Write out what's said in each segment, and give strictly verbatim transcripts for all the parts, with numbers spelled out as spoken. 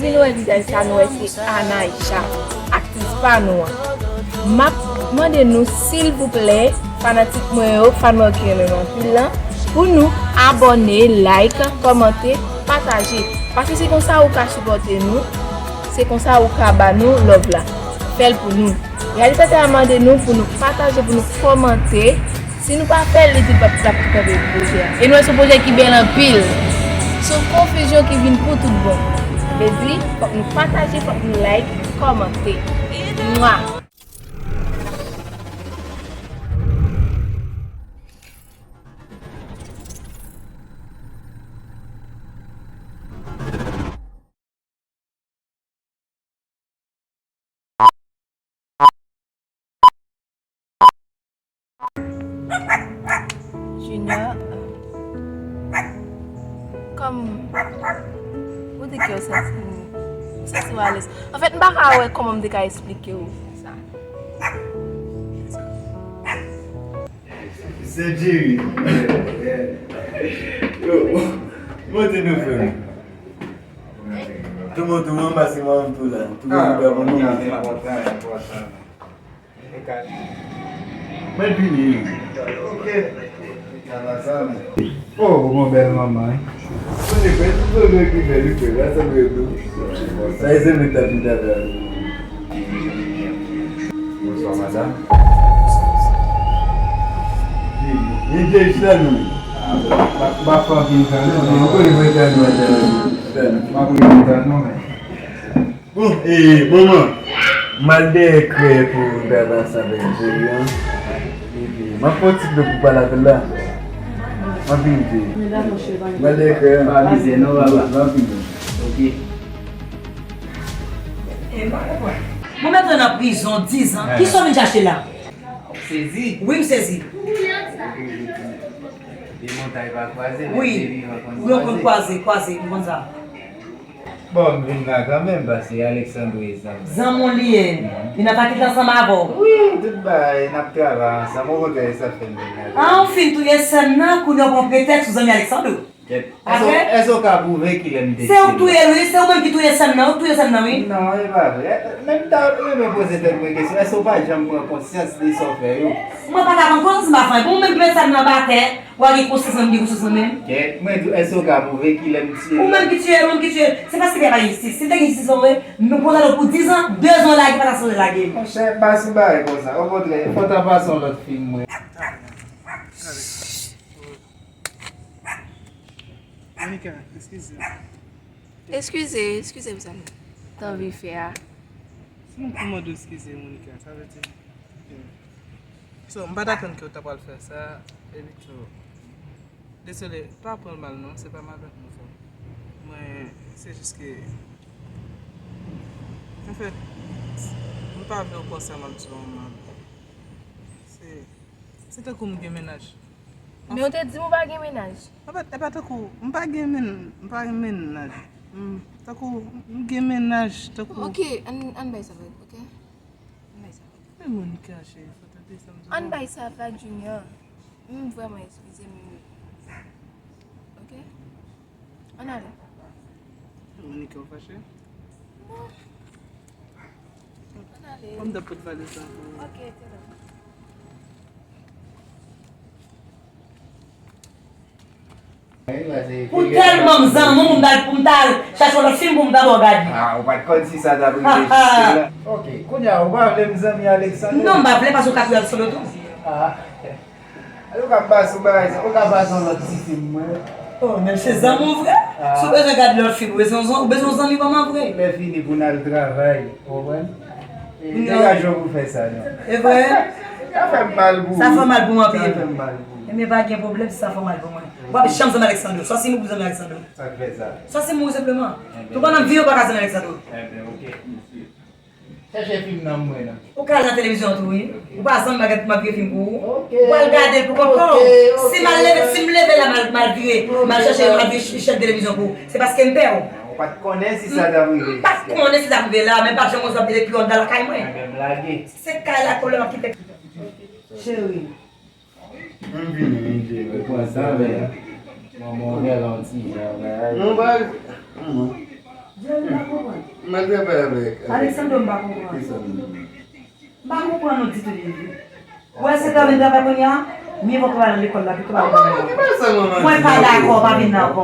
Si nou wè vizaj sa, nou wè se Anaïcha, aktris pa nou an. M ap mande nou, silvouplè, fanatik mwen yo, fan mwen yo ki renmen m anpil lan, pou nou abòne, like, kòmante, pataje. Paske se konsa ou ka sipòte nou, se konsa ou ka ba nou love la. Fè l pou nou. Reyalizatè a mande nou pou nou pataje, pou nou kòmante. Si nou pa fè l, li di l p ap, l ap kanpe pwojè a. E nou wè se yon pwojè ki bèl anpil. Se yon konfizyon ki vin pou tout bon. Vle di, fòk nou pataje, fòk nou like, kòmante. Mwa! Junior, kòm ou di ke w santi, ou santi w alèz. Anfèt, m pa ka wè kòman m te ka esplike w sa. Se Jerry. Yo, monte nou frè m. Tou bon, tou bon, pase mwen tou la. Tou bon, tou bon, tou bon. Mwen vini. Ok. Oh, ou gon bèl manman, wi. Mwen te kwè tout moun ki bèl, wi, frè, la, sa mwen tou. Sa, e se mwen t ap vin avè l. Bonswa, madanm. Vini, vini, chita nou. M ap, m ap fè anpil tan, non, men ou konnen mwen tan nou, madanm. M ap fè anpil tan, non, men. Bon, e, manman, m al dèyè krè pou m ta pase avèk Jerry an. Epi, m ap fè yon ti dlo pou pale avè l la. M ap vini, Jerry. M al dèyè krè an. Pa mizè, non, papa. M ap vini. Ok. E, m pa konprann. Mwen mèt nan prizon dizan. Kisa w vin chache la? Ou sezi? Wi, m sezi. Demontay pa kwaze, wi, men de vivan konn kwaze. Wi, yo konn kwaze, kwaze, m konn sa. Bon, m vin la kanmenm, paske Alexandro e zanmi. Zanmi w li ye. Li nan fakilte ansanm avè w. Wi, tout bagay, n ap travay ansanm. Okontrè, e sa k fè m vin la. Ah, ou fin touye sè m nan, kounye a w pran pretèks sou zanmi Alexandro. Kèt. Èske, èske w ka pwouve kilè m te... Se ou k touye l, wi, se ou menm ki touye sè m nan, ou k touye sè m nan, wi. Non, e pa vre. Men m ta renmen poze tèt mwen kesyon, èske w pa janm pran konsyans de sa w fè yo? Mwen pa ka pran konsyans, m pa fè anyen. Bon, ou menm ki met sè m nan atè, w a gen konsyans, mwen m gen konsyans mwen menm. Kèt, mwen di w, èske w ka pwouve kilè m tiye l? Ou menm ki tiye l, ou menm ki tiye l. Se paske gen pa jistis. Si te gen jistis, ou wè, nou konn sa pou dizan, dezan w lage, pa ta sanble lage. Monchè, pa sou bagay konsa. Okontrè, fò w ta pase yon lòt fim, mwen. Monica, eskize. Eskize, eskize pou sa m t anvi fè a. Si m pou mande w eskize, Monica, sa vle di, so, m pa t atann ke w ta pral fè sa, epi tou, dezole, pa pran l mal non, se pa mal vèt nou fè. Mwen, se jis ke, anfèt, m pa vle w panse a m ap di w mal. Se, se tankou m gen mennaj. Men w te di m ou pa gen mennaj. Anfèt, e pa tankou, m pa gen menn-, m pa gen mennaj. M, tankou, m gen mennaj, tankou... Ok, ann, ann bay sa vag, ok? Ann bay sa vag. Men Monica, cheri, fò tande sa m di w. Ann bay sa vag, Junior. M vrèman eskize m. Ok? Ann ale. Monica, ou fache? Non. Ann ale. Fò m ta pot valiz la pou ou. Ok, te la. Pou tèlman m zanmi w, pou m ta, pou m ta al chache yon lòt fim pou m ta ba w gade. Ah, ou pa t konn si sa t ap rive jis la. Ok, kounye a, ou pa vle m zanmi Alexandre? Non, m pa vle, paske w ka touye Alexandre tou. Ah. Ou ka pase yon bagay sa, ou ka pase yon lòt ti fim, mwen. Oh, men se zanmi w vre. Ah. Si w bezwen gade lòt fim, ou bezwen yon zan-, ou bezwen yon zanmi kòman vre? Lè fini pou n al travay, ou konprann? E degaje w pou fè sa, non. E vre? Sa fè m mal pou ou. Sa fè mal pou mwen anpil. Sa fè m mal pou ou. Ebyen, pa gen pwoblèm si sa fè w mal pou mwen. W ap janm zanmi Alexandre. Swa se mouri pou zanmi Alexandre. Sa k fè sa? Swa se mouri senpleman. Ebyen. Tou pandan m vivan, ou pa ka zanmi Alexandre. Ebyen, ok. Chèche fim nan mwen nan. Ou ka al nan televizyon tou, wi. Ou pa zanmi m, m ap gade, m ap gade fim pou ou. Ok. Ou al gade l pou kont pa w. Ok, ok, ok. Si m al leve, si m leve la, m al, m al vire, m al chèche, m al vire ch-, chèn televizyon pou ou. Se paske m pè w. Ou pa t konnen si sa t ap rive. M pa t konnen si sa t ap rive la, men m pa t janm wè w ap vire pi wòl nan lakay mwen. Ebyen, m lage. Se kay la pwoblèm ap kite. Cheri. M vini, m vini. Ou pran tan, men manman w gen lonti jan, men. Non, pa, non. Jerry, m pa konprann. M al travay avèk, avèk Alexandro, m pa konprann. Kisa m di? M pa konprann nou ditou, ditou. Ou wè se travay, travay kounye a, mye vaut pa al nan lekòl la, pito pa al travay la. Mwen pa dakò, pa vin la ankò.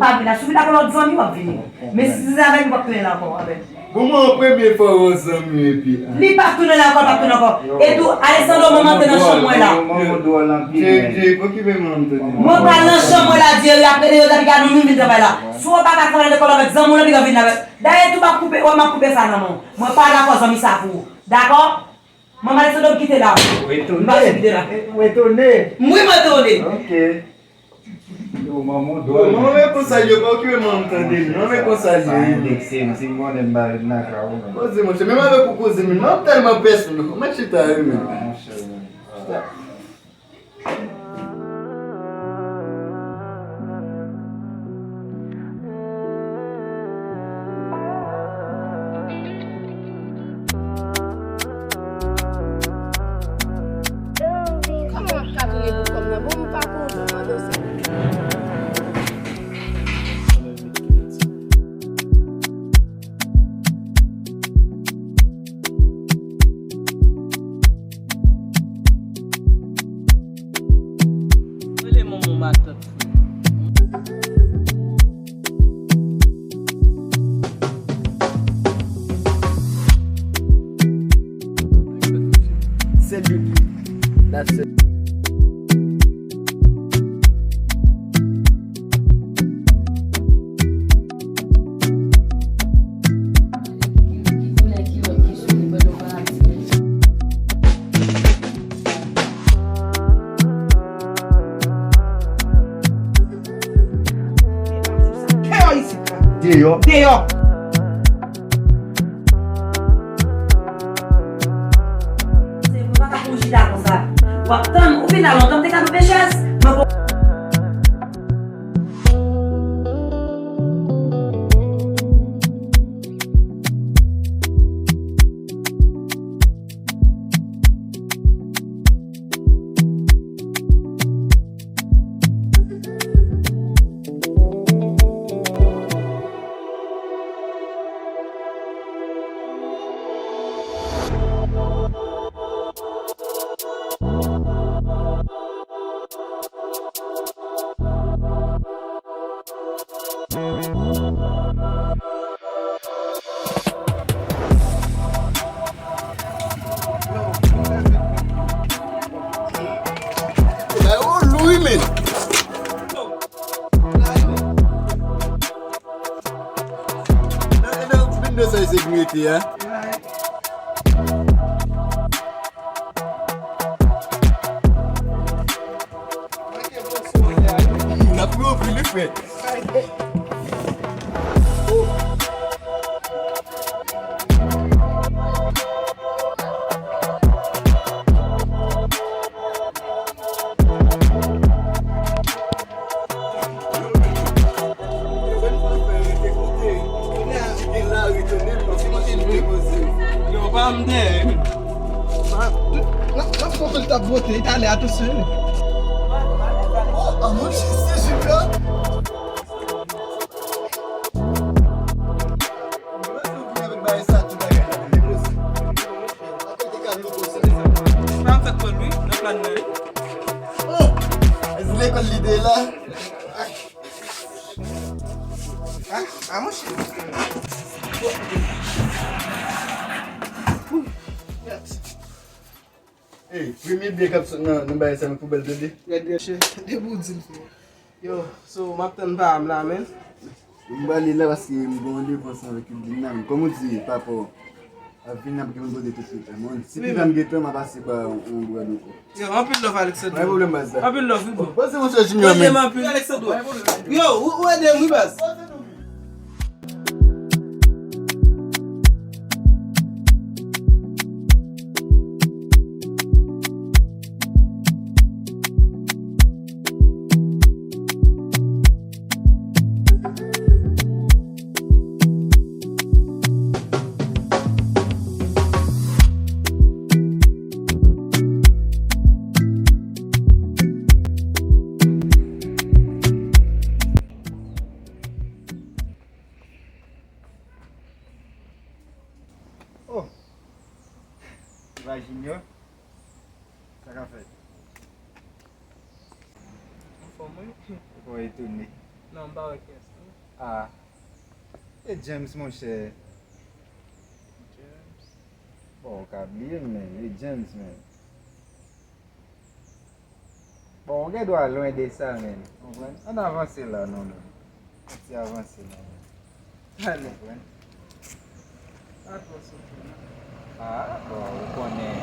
Pa vin la. Si w vin la avèk lòt zanmi, w ap vini. Men si se avèk mwen, w ap tounen la ankò avè m. Bon, mwen, premye fwa w wè zanmi w epi, ah. Li p ap tounen la ankò, l p ap tounen ankò. E tou, Alexandro, manman te nan chanm mwen la. Jerry, Jerry, okipe manman m, tande. Mwen pral nan chanm mwen la, Jerry, apre de yo, David, nou menm vin travay la. Si w pa ka travay nan lekòl avèk zanmi w la, piga vin avèk. Dayè tou, m ap koupe, wè, m ap koupe sa nan men w. Mwen pa dakò zanmi sa pou ou. Dakò? Manman Alexandro, m kite la. M pa sou kite la. Ou etone? Wi, m etone. Ok. Yo, manman, dòl. Manman, men konsa yo, pa okipe manman, tande. Manman, men konsa yo. Sa endekse m, si m konnen m pa ret nan ka ou menm. Poze, monchè, menm avèk ou kouzin m, mwen tèlman pèsonn, mwen chita, wi, men. Non, monchè, men. Chita. Kòman w ap ka tounen pou kòm nan? Bon, m pa konprann, mande w sa. Rele manman w, matant, frè. Sèl youn. That's it. Deyò isit la. Deyò. Deyò. Se pou w pa ka pou chita konsa. W ap tann, ou vin la lontan, m te ka lwe chèz. Mwen pou Bay ou lou wi, men. Nan, nan, nan, vin de sa, sekirite a. N ap pran anpil, wi, frè. Yo, pa m dèyè, wi. N ap, n ap fè l t ap vote, Itali, atansyon. Oh, ah, mon Dieu, c'est super. Pa m fèk pran l, wi, nan plan mwen, wi. Oh, lekòl li de la. Ah, ah, monchè. Ey, premye biyè k ap sot nan, nan bagay sa, nan poubèl, tande. Gad, gad, chè. Depi w di l, frè. Yo, so, m ap tann pa m la, men. M prale la paske m gen yon randevou ansanm avèk Dina. Kòm ou di, papa w ap vin, n ap gen yon poze tout suit la. Mwen, si piga m gen tan, m a pase ba yon brad ankò. Yo, anpil love, Alexandro. Pa gen pwoblèm, baz la. Anpil love, wi, bro. Poze, monchè Junior, men. Anpil love, Alexandro. Yo, ou, ou ede m, wi, baz. Bon, mwen. Ou etone. Non, m pa wè kiyès li. Ah. E James, monchè. James. Bon, ou ka bliye m, men. E James, men. Bon, ou gen dwa lwen de sa, men. Konprann? Ann avanse la, non, men. Ann ti avanse la, men. Talè. Konprann? Pa twò soti, non. Ah, bon, ou konnen.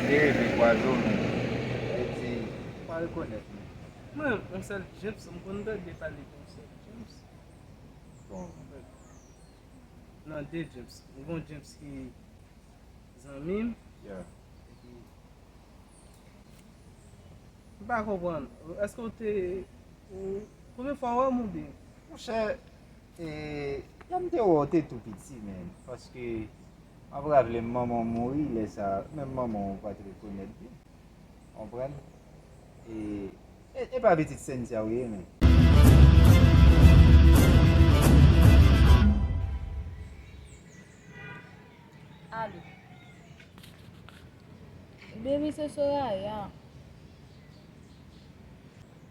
Li reve kwaze w, men. Sa vle di, ou pa rekonèt, men. Mwen, yon sèl James, m konn tande pale de yon sèl James. Bon. Nan de James. M gon James ki zanmi m. Yeah. Epi, m pa konprann. Èske w te, ou, premye fwa w wè m oubyen? Monchè, e, lè m te wè w, w te tou piti, men. Paske, m ap raple m manman w mouri, lè sa, menm manman w pa t rekonèt li. Konprann? E, e, e pa pitit Cynthia w ye, men. Alo. Baby, se Soraya.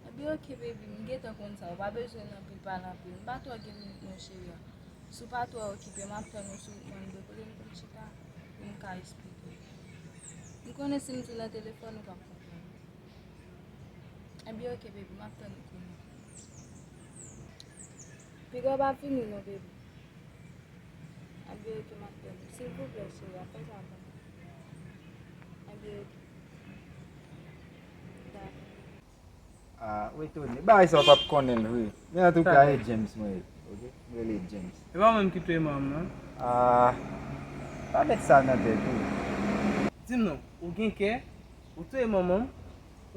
Epi ok, baby, m gentan konn sa. Ou pa bezwen anpil pale anpil. M pa twò gen minit non, cheri. Si w pa twò okipe, m ap tann ou sou wout mwen, m de kote m konn chita pou m ka esplike w. M konnen si m di w nan telefòn, ou p ap konprann. Ebyen, ok, baby, m ap tann ou kounye a. Piga w pa vini non, baby. Ebyen, ok, m ap tann ou. Silvouplè, cheri, fè sa pou mwen. Ebyen, ok. Dakò. Ah, ou etone. Bagay sa w p ap konnen l vre. Men antouka, e James mwen ye. Ok? M rele James. E pa mwen ki touye manman m, non? Ah, pa met sa nan tèt ou. Di m non, ou gen kè, ou touye manman m,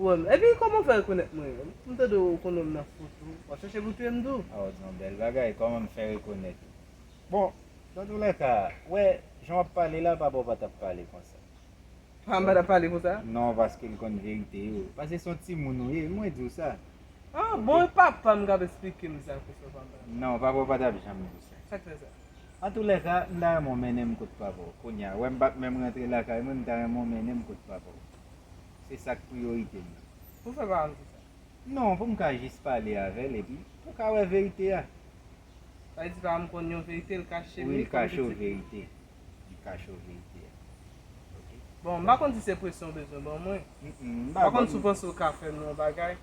ou wè m. Epi kòman w fè rekonèt mwen? M tande w konn wè m nan foto. W ap chèche pou touye m tou? Ah, w di yon bèl bagay, kòman m fè rekonèt ou? Bon, dans tous les cas, wè, jan w ap pale la, papa w pa t ap pale konsa. Papa m pa t ap pale konsa? Non, paske l konn verite yo. Paske se yon timoun ou ye, mwen di w sa. Ah, bon, e papa m k ap esplike m sa konsa, papa m. Non, papa w pa t ap janm di w sa. Sa k fè sa? Dans tous les cas, m ta renmen w mennen m kot papa w. Kounye a, wè m p ap menm rantre lakay mwen, m ta renmen w mennen m kot papa w. Se sa k priyorite m nan. Pou fè papa m di sa? Non, pou m ka jis pale avè l epi pou w ka wè verite a. Sa vle di pa m konn yon verite, l kache m. Wi, li l kache w verite. Li kache w verite a. Ok. Bon, m pa konn si se presyon w bezwen ban mwen. Mm, mm, m pa konn si w panse w ka fè m yon bagay.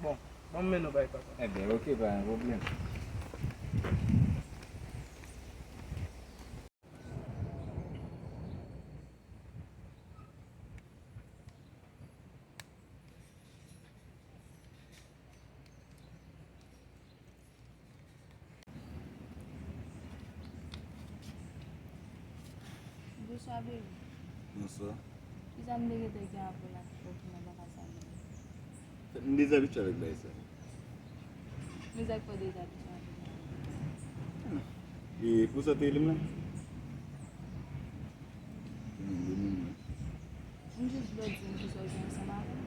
Bon, ban m mennen w bay papa. Ebyen, ok, pa gen pwoblèm. Bonswa, baby. Bonswa. Kisa m te gentan gen avè w la ki fè w tounen bagay sa menm? Fèt m dezabitye avèk bagay sa. Men sa k fè w dezabitye avèk bagay sa? E pou sa w te rele m la? Mwen menm, mwen menm. M jis vle di m kisa w gen ansanm avè m.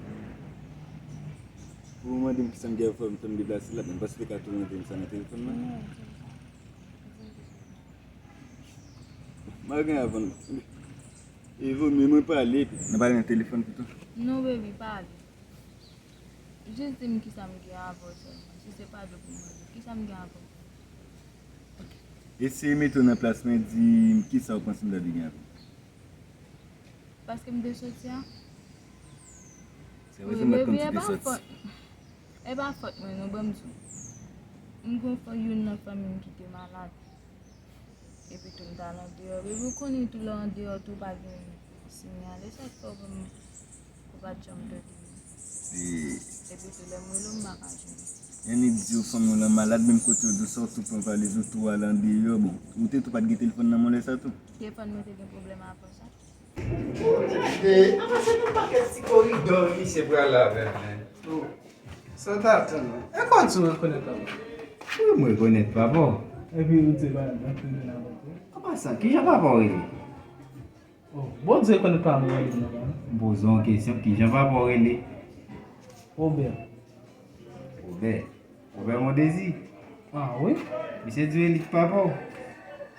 Pou w mande m kisa m gen avè w, fè m deplase la, men m panse w te ka tou mande m sa nan telefòn nan. Non, di m sa. Di m kisa w gen. M pa gen avè w. E vo mye mwen pale epi. Nou pale nan telefòn pito. Non, baby, pale. Jis di m kisa m gen avè w sèlman. Si se pale pou mwen, kisa m gen avè w? Eseye mete w nan plas mwen, di m kisa w panse m ta dwe gen avè w. Paske m te soti a. Se rezon m pa t konn si te soti. E pa fòt mwen non, ban m di w. M gon fanm, youn nan fanmi m ki te malad. Epi tou m t al andeyò. Epi ou konnen tou lè w andeyò tou pa gen sinyal. E sa k fè w pa m, ou pa t janm tande m. Epi tou lè m rele w m pa ka jwenn ou. Annik di w fanmi w lan malad, menm kote w di w sa w tou pran valiz ou tou al andeyò. Bon, ou te tou pa t gen telefòn nan men w lè sa tou? Telefòn mwen te gen pwoblèm avan sa. Gade, apa se nan pakèt ti koridò misye pral avè m, men. Sa w ta atann, wi. E kòman w rekonèt papa w? Wi, m rekonèt papa w. Epi ou di pa nan kriminal ankò? Apa sa, kijan papa w rele? Oh, bon, ou di rekonèt papa m rele non, pa m. M poze w yon kesyon, kijan papa w rele? Robert. Robert. Robert Mondésir. Ah, wi. Misye di w e li k papa w.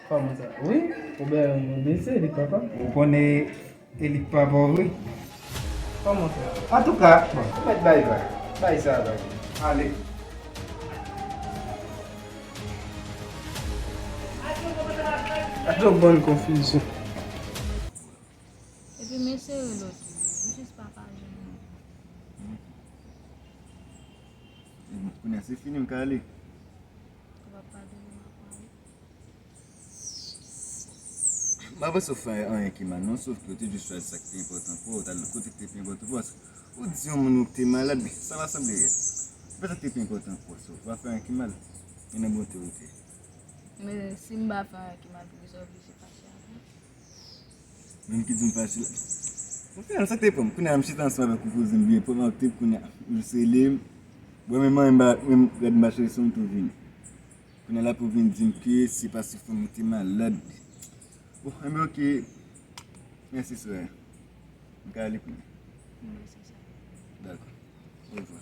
Kòman sa? Wi, Robert Mondésir, e li k papa m. Ou konnen e li k papa w vre? Kòman sa? Antouka, bon, ou mèt bay vag. Bay sa bay. Ale. Gade yon bann konfizyon. Epi m eseye lòt yo, m jis pa ka jwenn yo. Kounye a se fini, m ka ale. Ou p ap padone m, m ap ale. M pa panse w fè anyen ki mal non, sòf ke w te jis chwazi sa k te enpòtan pou ou, w t al nan kote k te pi enpòtan pou ou, paske ou di yon moun ou te malad, sa pa sanble rèl. Se pa sa k te pi enpòtan pou ou, so, w pa fè anyen ki mal, e nan bonte ou te. Men si m pa fè anyen ki mal, poukisa w oblije fache avè m? Menm ki di m fache la. Bon, final, sa k te pran m? Kounye a m chita ansanm avèk ou, koze m byen pwòp, m ap trip kounye a. Ou sele m. Bon, men mwen, m pa, menm rèd m pa cheri, se ou m tou vini. Kounye a la pou vin di m ke se paske fanm ou te malad. Bon, enben, oke. Mèsi, sè. M ka ale kounye a. Mèsi, sè. Dakò. Orevwa.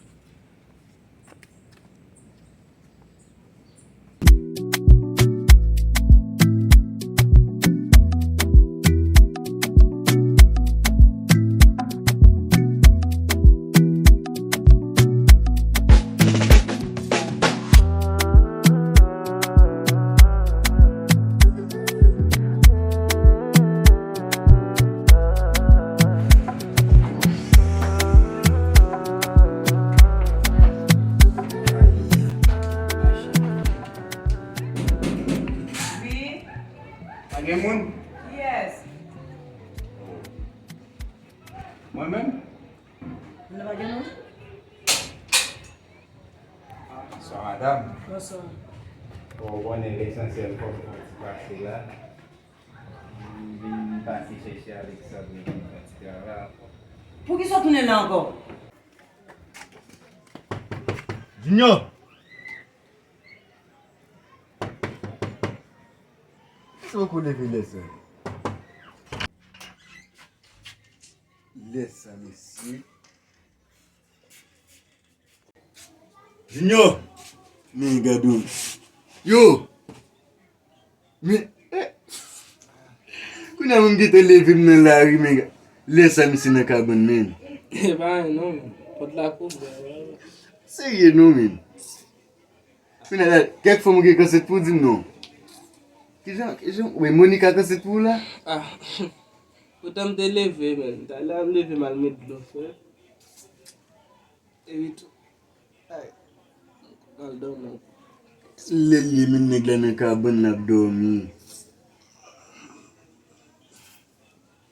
Wi. Pa gen moun? Kiyès? Mwen menm? Mwen pa gen moun? Bonswa, madanm. Bonswa. Bon, ou konnen lesansyèl fò m fè yon ti pase la. M vin pase chèche Alexandre, vin fè ti travay. Poukisa w tounen la ankò? Junior! Sa w ko leve lè sa? Lè sa, mesye. Junior! Men gade w. Yo! Men, eh! Kounye a menm gentan leve m nan lari, men ga-, lè sa misye nan kabann, men. E pa anyen non, men. Pòt la kouvè. Serye non, men. Kounye a la, kèk fanm ou gen kansèt pou w di m non. Kijan, kijan, wi, Monica kansèt pou w la? Ah, poutan m te leve, men. Talè a m leve m al met dlo, frè. Epi tou. Ay. M al dòmi. Lè l ye, men nèg la nan kabann l ap dòmi.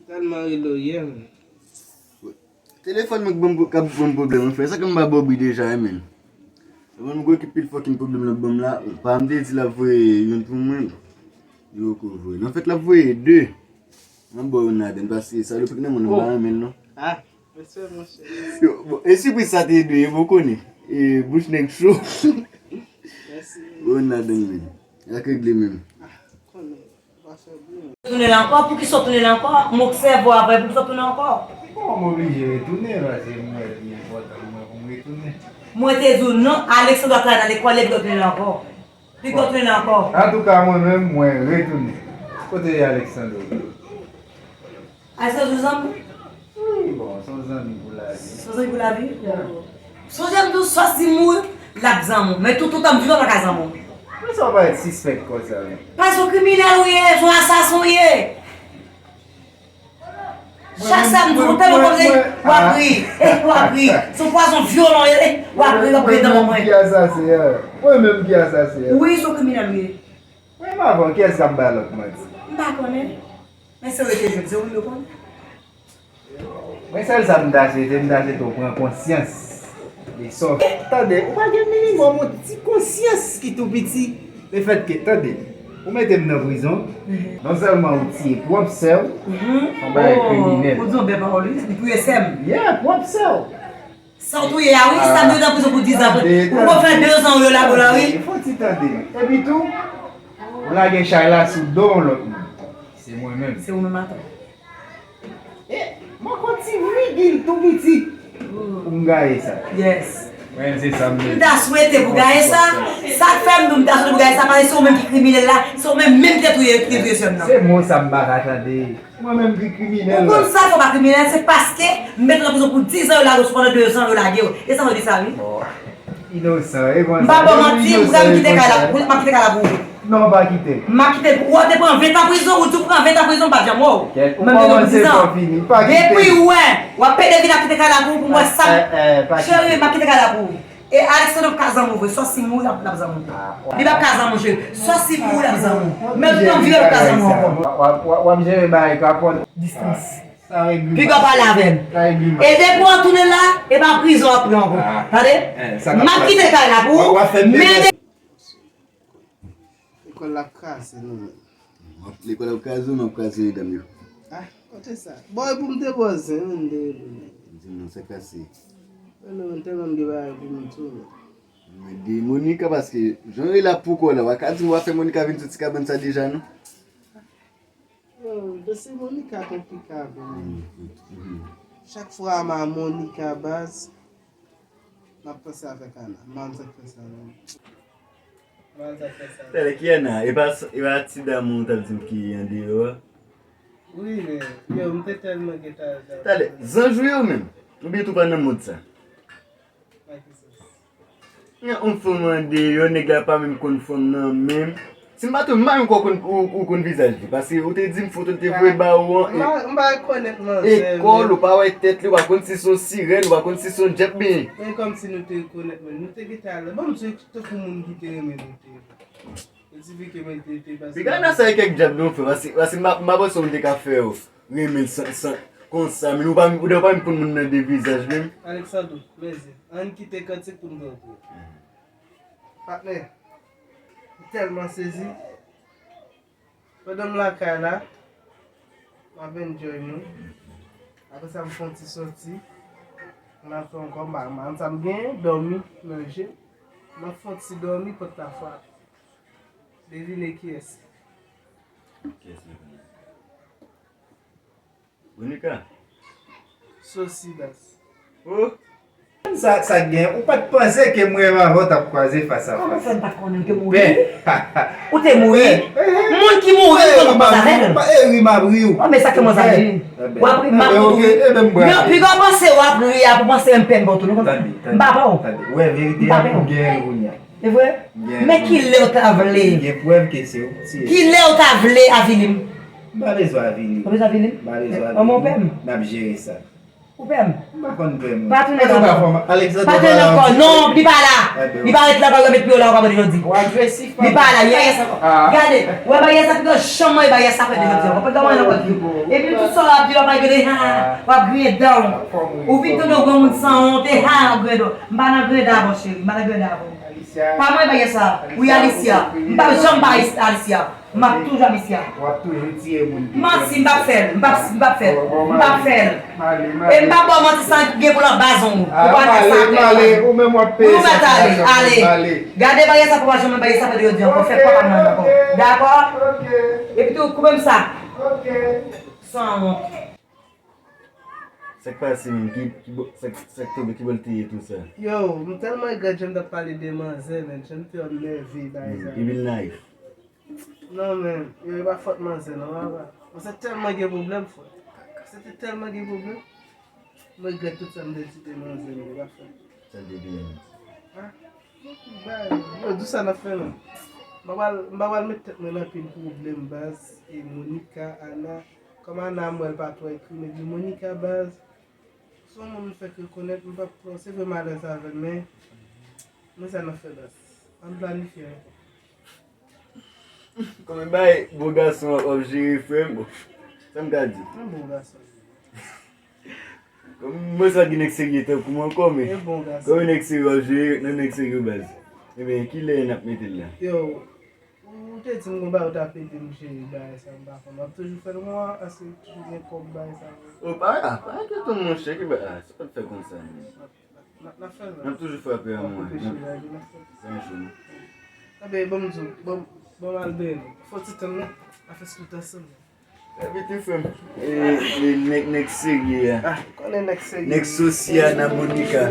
Tèlman rele w yè, men. Telefòn mwen k ban m, k ap ban m pwoblèm, wi, frè. Sa k m ba bò bri deja, wi, men. Mwen m gwo ki pil fucking pwoblèm l ap ban m la. Pa m te di l ap voye youn pou mwen. Li poko voye. Anfèt, l ap voye de. Mwen ba w youn ladann, paske salopri nan mwen, m pa renmen l, non. Ah, respè, monchè. Yo, bon, e sipriz sa te de, bon, konnen. E bouch nèg cho. Mèsi. Ba w youn ladann, men. L ap regle menm. Ah, konnen. Tounen la ankò? Poukisa w tounen la ankò? M obsève w avè, poukisa w tounen ankò? Bon, m oblije retounen, paske m wè li enpòtan pou mwen pou m retounen. Mwen te di w non, Alexandre ap travay nan lekòl, epi w tounen la ankò. Epi w tounen la ankò. Antouka, mwen menm, mwen retounen. Kote Alexandre? Alexandre se zanmi? Wi, bon, se yon zanmi pou lavi. Se yon zanmi pou lavi? Yeah. Sonje m di w, sòs di mouri, l ap zanmi w. Men tout, tout tan m vivan, pa ka zanmi w. Men sa w parèt sispèk konsa, men? Paske se yon kriminèl ou ye, se yon asasen ou ye. Chak sa m di w, tèlman w konn w ap ri, w ap ri. Se yon pwazon vyolan w ye, w ap ri, w ap ri nan mwen. Mwen menm ki asasen an. Mwen menm ki asasen an. Wi, se yon kriminèl ou ye. Menm avan, kiyès k ap bay lòt manti? M pa konnen. Men se w rete jwenn, se ou yo konn. Mwen sèl sa m ta swete, m ta swete w pran konsyans de sa w fè. Tande, ou pa gen minimòm yon ti konsyans ki tou piti. Lefètke, tande, ou mete m nan prizon, non sèlman ou tiye pwòp sè w, yon bagay kriminèl. Ou di yon bèl pawòl, wi, li touye sè m. Yeah, pwòp sè w. Sa w touye a, wi, sa m te nan prizon pou dizan. Ou poko fè dezan ou yo la, la, wi. Fò ti tande. Epi tou, ou lage chay la sou do yon lòt moun. Se mwen menm. Se ou menm, atan. E, manke yon ti vigil tou piti pou m gaye sa. Yes. Mwen, se sa m vle. M ta swete pou gaye sa. Sa k fè m di w m ta swete pou gaye sa, paske se ou menm ki kriminèl la, se ou menm menm ki te touye, ki te touye sè m nan. Se mo sa m pa ka tande. Mwen menm ki kriminèl la. Ou konn sa fè w pa kriminèl, se paske m mete w nan prizon pou dizan, yo lage w sou pandan dezan, yo lage w. E sa w di sa, wi. Inosan, e konsa. M pa ba w manti, m pral kite kay la pou ou, m ap kite kay la pou ou. Non, pa kite. M ap kite pou ou. Ou te pran ven tan prizon, ou di w pran ven tan prizon, m pa t janm wè w. Kèt, ou kòmanse fò fini, pa kite. Depi w wè, w ap pede vin ap kite kay la pou ou, pou m wè sa. Cheri, m ap kite kay la pou ou. E Alexandre p ka zanmi w vre, sòsi mouri l ap, l ap zanmi w. Li p ap ka zanmi w, cheri. Sòsi mouri l ap zanmi w. Menm tan vire l ap ka zanmi w ankò. W ap, w ap, w ap jere bagay kapòt. Distans. Piga w pale avè m. E depi w retounen la, e pa prizon w ap pran ankò. Tande? M ap kite kay la pou ou. Men de- Lekòl la ap kraze nou menm. Lekòl ap kraze ou m ap kraze medam yo? Ah, kote sa? Bon, e pou m te bò zen, wi, m te rele. Di m non, sa k pase? Mwen menm tèlman m gen bagay pou m di w. Men de Monica, paske jan w rele ap poko la, w pa ka di m w ap fè Monica vin sou ti kabann sa deja, non? Yo, dosye Monica konplike avè m. Chak fwa m a Monica baz, m ap panse avèk Ana. M pa konn sa k fè sa menm. M pa konn sa k fè sa. Talè ki Ana? E pa, e pa ti dam ou t ap di m ki andeyò a? Wi, men, yo, m te tèlman gentan al. Talè, zanj ou yo menm? Oubyen tou pa nan mond sa? Nan ki sans? Gen yon fanm andeyò, nèg la pa menm konn fanm nan menm. Si m pa twonpe, m pa menm kwè ou konn, ou, ou konn vizaj li. Paske ou te di m foto l te voye ba ou an. M pa, m pa rekonèt manzè. Ekòl, ou pa wè tèt li, ou pa konn si se yon sirèn, ou pa konn si se yon djab byen. Men kòmsi nou te rekonèt, men nou te gentan al. Bon, m se tankou moun ki te renmen nou te. Piga nan sa e kèk djab nou fè, paske, paske m pa, m pa panse moun te ka fè w renmen l san, san, konsa, men ou pa, ou pa menm konn moun nan de vizaj menm. Alexandro, mezi, ann kite kantik pou n pran pou. Patnè, m tèlman sezi. Pandan m lakay la, m ap enjoy mwen. Apre sa, m fè yon ti soti. M ap fè ankò, m pa, m pa konn sa m genyen, dòmi, manje. M ap fè yon ti dòmi, pòt la frape. Devine kiyès? Kiyès li konnen? Monica. Sosi baz. Oh. Sa, sa gen, ou pa t panse ke mwen avè w t ap kwaze fas a fas. Kòman fè m pa t konnen ke mouri? Ou te mouri? Moun ki mouri, ou konn pa avè l. Pa ri, m ap ri w. Oh, men sa ke mwen sa ri. W ap ri, m ap ri. Nan pi gwo panse w ap ri a pou panse m pè m ba w tou, nou konprann? M pa pè w. Tande, tande. Ou wè verite a pou gen l kounye a. E vre? Men kilè w ta vle? Gen prèv ke se ou ki tiye. Kilè w ta vle avili m? M pa bezwen avili w. Ou bezwen avili m? M pa bezwen avili w. N ap jere sa. Ou pè m? M pa konn pè moun. Pa tounen nan kò. Pa tounen nan kò. Non, li pa la. Li pa ret la, pa met pye w la, ou pa mande jodi. Li pa la, yes. Gade, ou wè bagay sa, pito janm mwen bagay sa fè de jodi ankò. Pito mwen nan kò. Epi tout sa w ap di la, w ap griyen dan w. Ou vin tounen yon granmoun sanwont, ha, w ap griyen dan w. M pa nan griyen dan avè w, cheri. M pa nan griyen dan avè w. Pa mwen bagay sa. Wi, Alicia. M p ap janm pa Alicia. M ap toujou Alicia. W ap toujou tiye moun ki. Manti, m p ap fè l. M p ap, m p ap fè l. M p ap fè l. E m p ap ba w manti san gen pou l anba zong ou. Ou pa nan sa. Ou mèt ale. Ale. Gade bagay sa pou pa janm bagay sa fè de jodi ankò. Fè kwa pa mwen ankò. Dakò? Epi tou, koupe m sa. Sanwont. Sa k pase menm? Ki, ki bò, sa k, sa k tonbe? Ki bò l te ye tou sa? Yo, m tèlman regrèt jan m t ap pale de manzè, men jan m te ap nève bagay sa. Li vin nayif. Non, men, yo, e pa fòt manzè, non, papa. Manzè tèlman gen pwoblèm, frè. Manzè te tèlman gen pwoblèm. M regrèt tout sa m te di de manzè, men e pa fòt. Sa l te vin. Ah. Yo, di sa n ap fè menm. M pa pral, m pa pral met tèt mwen nan anpil pwoblèm, baz. E Monica, Ana, kòm Ana, m wè l pa twò ekri, men di Monica, baz. Se yon moun m fèk rekonèt, m p ap twò, se vre m alèz avè l, men, men sa n ap fè, baz. Ann planifye ankò. Kòman bay bon gason w ap jere, frè m? Bon, sa m ka di? Yon bon gason. Mwen sa gen nèg serye tankou m ankò, men. Kòman nèg serye w ap jere nan nèg serye w, baz? Ebyen, kilè n ap mete l la? Yo, ou te di m gon bagay ou t ap ede m jere bagay sa, m pa konn. W ap toujou fè l, mwen, èske toujou gen kòb bagay sa? O, pa, pa enkyete w, monchè, ki bagay, sa pa t fè konsa, men. N ap, n ap fè l. N ap toujou frape a mwen. N ap, n ap fè l. Tanpri, ban m di w, ban m, ban m al benyen. Fò ti tann, non. Afè sou tout ansanm. Repete, frè m. E, e, nèg, nèg serye a. Ah, konnen nèg serye. Nèg sosya nan Monica.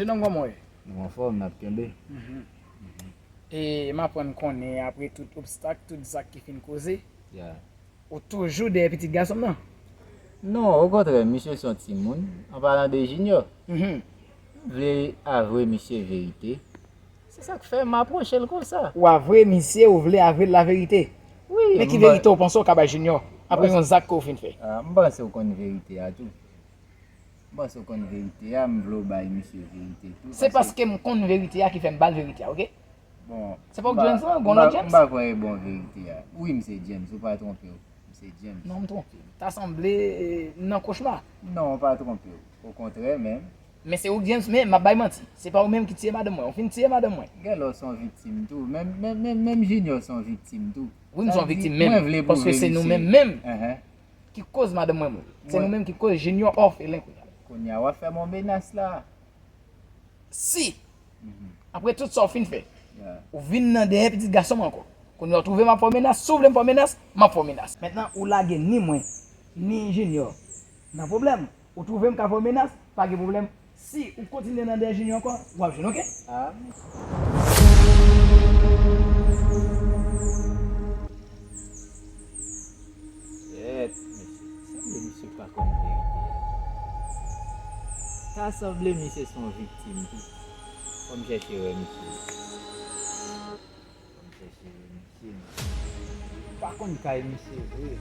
Jeune homme, kòman w ye? Nou anfòm, n ap kenbe. Mhm. E m aprann konnen, apre tout obstak, tout zak ki fin koze, yeah, ou toujou dèyè pitit gason m nan? Non, okontrè, misye se yon timoun. An palan de Junior, mhm, m vle avwe misye verite. Se sa k fè m apwoche l konsa. Ou avwe misye, ou vle avwe l laverite? Wi. Men ki verite ou panse ou ka bay Junior apre yon zak ke w fin fè? Ah, m panse w konn verite a tou. M panse w konn verite a, m vle w bay misye verite tou. Se paske m konn verite a ki fè m ba l verite a, oke? Bon, se pa w k James lan, gon lòt James? M pa kwè e bon verite a. Wi, m se James, ou pa twonpe w. M se James. Non, m twonpe. Ta sanble, eh, m nan kochma. Non, ou pa twonpe w. Okontrè menm. Men se ou k James, men m ap bay manti. Se pa ou menm ki tiye madanm mwen. Ou fin tiye madanm mwen. Gen lè w se yon viktim tou. Menm, menm, menm, menm Junior se yon viktim tou. Wi, m se yon viktim menm. Paske se nou menm menm ki koz madanm mwen mouri. Se nou menm ki koz Junior òfelen kounye a. Kounye a, w ap fè m yon menas la. Si, mhm, apre tout sa w fin fè, yeah, ou vin nan dèyè pitit gason m ankò, kounye a w twouve m ap fè w menas, si w vle m fè w menas, m ap fè w menas. Mentnan, ou lage ni mwen, ni Junior nan pwoblèm. Ou twouve m ka fè w menas, pa gen pwoblèm. Si ou kontinye nan dèyè Junior ankò, w ap jwenn, oke? Ah. Kèt, mesye. Sanble misye pa konn verite a. Ta sanble misye se yon viktim tou. Fò m chèche wè misye. Fò m chèche wè misye. Pa konn kay misye vre.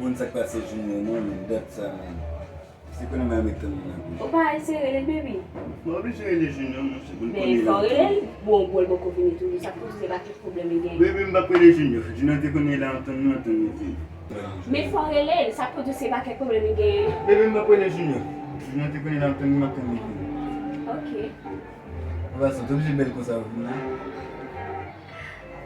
Moun, sa k pase Junior non, men dat sa, men. Se konnen mwen met tann nan. Ou pa eseye rele l, baby? Mwen oblije rele Junior, monchè, pou l konnen. Men fò w rele l. Bon, bon, l poko vini toujou. Sa k pwodui se pa kèk pwoblèm li genyen. Baby, m p ap rele Junior. Junior te konnen la antann nou, antann li vini. Men fò w rele l. Sa k pwodui se pa kèk pwoblèm li genyen. Baby, m p ap rele Junior. Junior te konnen la antann nou, antann li vini. Ok. Anpasan, t oblije bèl konsa pou vin la.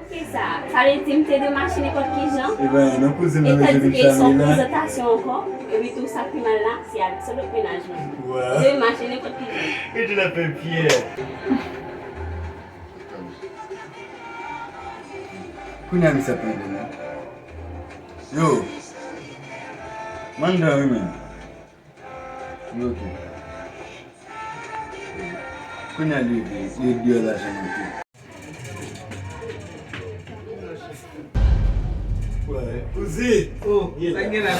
Poukisa? Sa vle di m te dwe mache nenpòt ki jan? E ben, non, kouzin nan mezanmi, sa li la. E tandike se yon prezantasyon ankò. Epi tou, sa k pi mal la, se avèk se lòt mennaj lan. Ou dwe mache nenpòt ki jan. E di l ap fè pyè. Kounye a, misye ap mande non. Yo. Mandan, wi, men. Wi, ok. Kounye a li, li, li deyò lajan manke. Wè, kouzen. Oh, sa gen la.